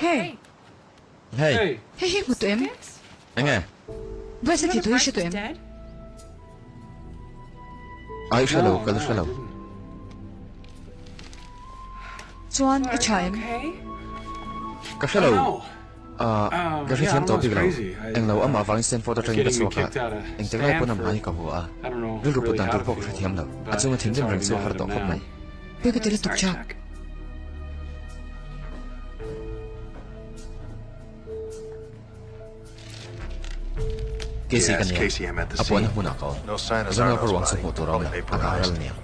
Hey! Hey! Hei hi hmu tawh em? Enge? Bryce a thi tawh hi hre tawh em? Ai hre lo, ka la hre lo. Chuan i tha em? Ka hre lo. Ah, ka hrethiam tawh bik lo. Englo amah vangin Stanford atangin ka chhuak a, engtik lai pawn amah hi ka hua a. Rilru put dan tur pawh ka hrethiam lo. A chunga thinrim reng chu a har tawh khawp mai. Pawi ka ti lutuk chak. Casey ka nia, a puahna hmunah ka awm. Zonga ka ruang chu hmuh tur a awm lo, a kah ral aniang.